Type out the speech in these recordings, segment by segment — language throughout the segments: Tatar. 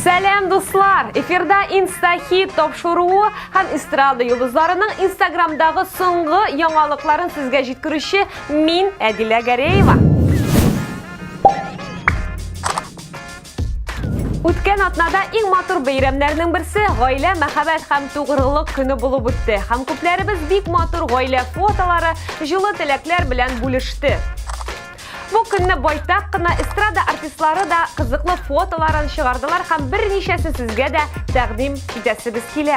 Сәлам, дуслар! Эфирда Инстахит тапшыруы һәм эстрада йолдызларының Инстаграмдагы соңгы яңалыкларын сезгә җиткерүче мин, Әдилә Гәрәева. Үткән атнада иң матур бәйрәмнәрнең берсе гаилә, мәхәббәт һәм тугрылык көне булып үтте. Һәм күпләребез бик матур гаилә фотолары, җылы теләкләр белән бүлеште. Бу көнне байтак кына эстрада артистлары да кызыклы фотоларын чыгардылар һәм берничәсен сезгә дә тәкъдим итәсебез килә.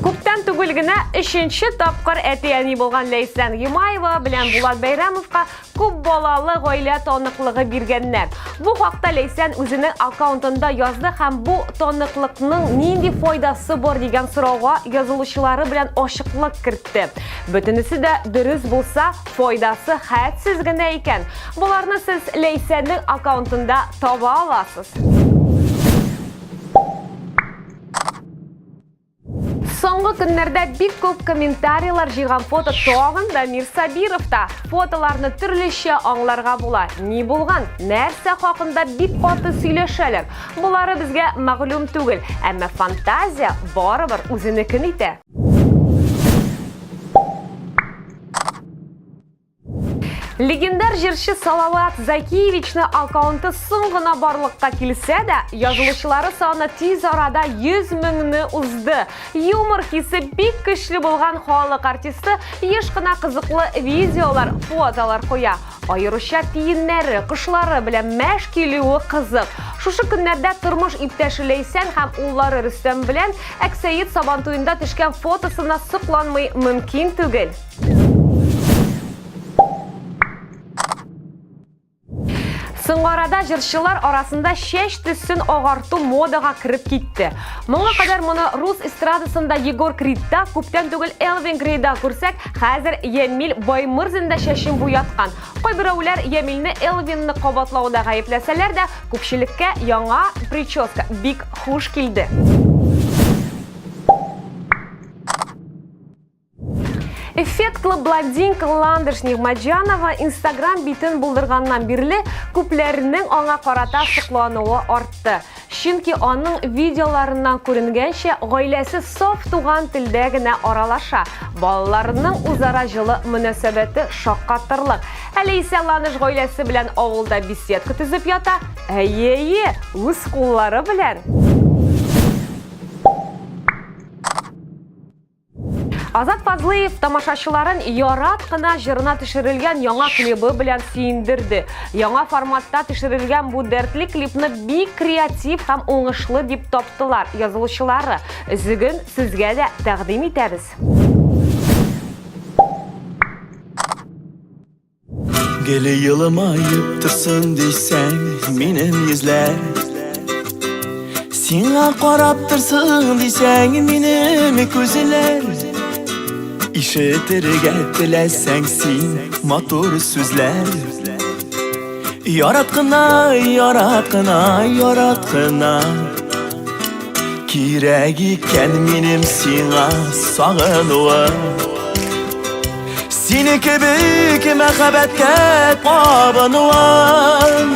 Күптән түгел генә өченче тапкыр әти-әни булган Ләйсән Гимаева белән Булат Бәйрәмовка күп балалы гаилә таныклыгы биргәннәр. Бу хакта Ләйсән үзенең аккаунтында язды һәм бу таныклыкның нинди файдасы бар дигән сорауга язылучылары белән ачыклык кертте. Бөтенесе дә дөрес булса, файдасы хәтсез генә икән. Боларны сез Ләйсәннең аккаунтында таба аласыз. Соңгы көннәрдә бик күп комментарийлар җыйган фото тагын Дамир Сабировта. Фотоларны төрлечә аңларга була. Ни булган? Нәрсә хакында бик каты сөйләшәләр? Болары безгә мәгълүм түгел, әмма фантазия барыбер үзенекен итә. Легендар җырчы Салават Закиевичны аккаунты соң гына барлыкка килсә дә, язылучылары саны тиз арада 100 меңне узды. Юмор хисе бик көчле булган халык артисты еш кына кызыклы видеолар, фотолар куя. Аеруча тиеннәре, кошлары белән мәш килүе кызык. Шушы көннәрдә тормыш иптәше Ләйсән һәм уллары Рөстәм белән Әксәет Сабантуенда төшкән фотосына сокланмый мөмкин түгел. Соңгы арада җырчылар арасында чәч төсен агарту модага кереп китте. Моңа кадәр моны рус эстрадасында Егор Кридта, күптән түгел Элвин Грейда күрсәк, хәзер Ямил Баймырзин да чәчен буяткан. Кайберәүләр Ямилне Элвинны кабатлауда гаепләсәләр дә, күпчелеккә яңа прическа бик хуш килде. Эффектлы блондинка Ландыш Нигъмәтҗанова Инстаграм битен булдырганнан бирле күпләрнең аңа карата соклануы артты. Чөнки аның видеоларыннан күренгәнчә, гаиләсе саф туган телдә генә аралаша. Балаларының үзара җылы мөнәсәбәте шаккатырлык. Әле исә Ландыш гаиләсе белән авылда беседка төзеп ята. Әйе-әйе, үз куллары белән. Азат Фазлыев тамашачыларын Ярат кына җырына төшерелгән яңа клибы белән сөендерде. Яңа форматта төшерелгән бу дәртле клипны бик креатив һәм уңышлы дип таптылар язылучылары. Өзеген сезгә дә тәкъдим итәбез. Гел елмаеп торсын дисәң, минем йөзләр. Сиңа карап торсын дисәң, минем күзләр. Ишетергә теләсәң син матур сүзләр. Ярат кына, ярат кына, ярат кына. Кирәк икән минем сиңа сагынуым. Сине кебек мәхәббәткә табынуым.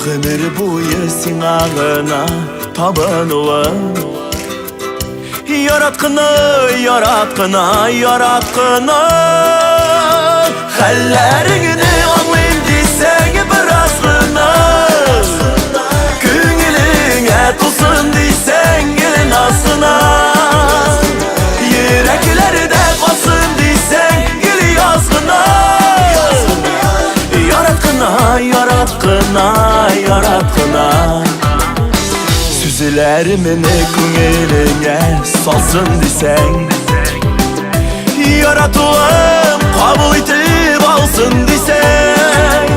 Гомер буе сиңа гына табынуым. Ярат кына, ярат кына, ярат кына. Хәлләреңне аңлыйм дисәң бераз гына. Күңелеңә тулсын дисәң гел наз гына. Йөрәкләрдә калсын дисәң гел яз гына. Ярат кына, ярат кына, ярат кына. Сүзләремне күңелеңә салсын дисәң, Яратуым кабул итеп алсын дисәң,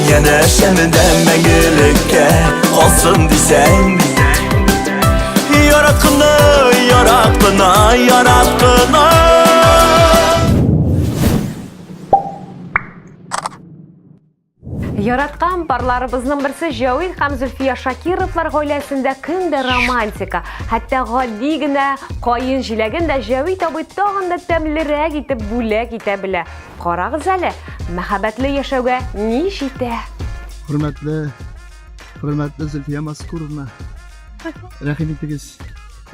Янәшәмдә мәңгелеккә калсын дисәң, Ярат кына, ярат кына, ярат кына. Яраткан парларыбызның берсе Җәвит һәм Зөлфия Шакировлар гаиләсендә көн дә романтика. Хәтта гади генә каен җиләген дә Җәвит абый тагын да тәмлерәк итеп бүләк итә белә. Карагыз әле, Мәхәббәтле яшәүгә ни җитә? Хөрмәтле, хөрмәтле Зөлфия Маскуровна, рәхим итегез,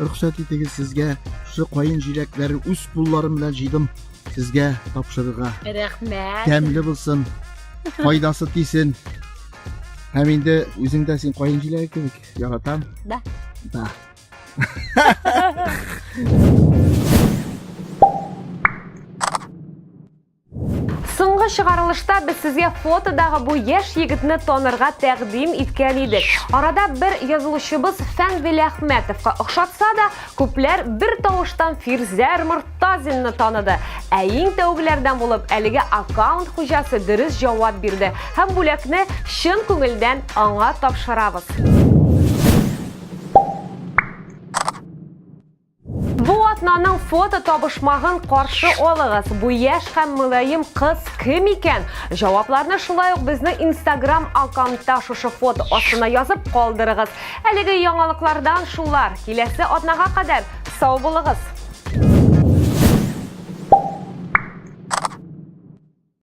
рөхсәт итегез сезгә шушы каен җиләкләрен үз кулларым белән җыйдым сезгә тапшырырга. Рәхмәт. Тәмле булсын, файдасы тисен. Һәм инде үзең дә син каен җиләге кебек яратам. Да. Да. Соңгы чыгарылышта без сезгә фотодагы бу яшь егетне танырга тәкъдим иткән идек. Арада бер язылучыбыз Фән Вәлиәхмәтовка охшатса да, күпләр бер тавыштан Фирзәр Мортазинны таныды. Ә иң тәүгеләрдән булып әлеге аккаунт хуҗасы дөрес җавап бирде һәм бүләкне чын күңелдән аңа тапшырабыз. Бу атнаның фото табышмагын каршы алыгыз. Бу яшь һәм мөлаем кыз кем икән? Җавапларны шулай ук безнең Instagram аккаунтта шушы фото астына язып калдырыгыз. Әлеге яңалыклардан шулар. Киләсе атнага кадәр сау булыгыз.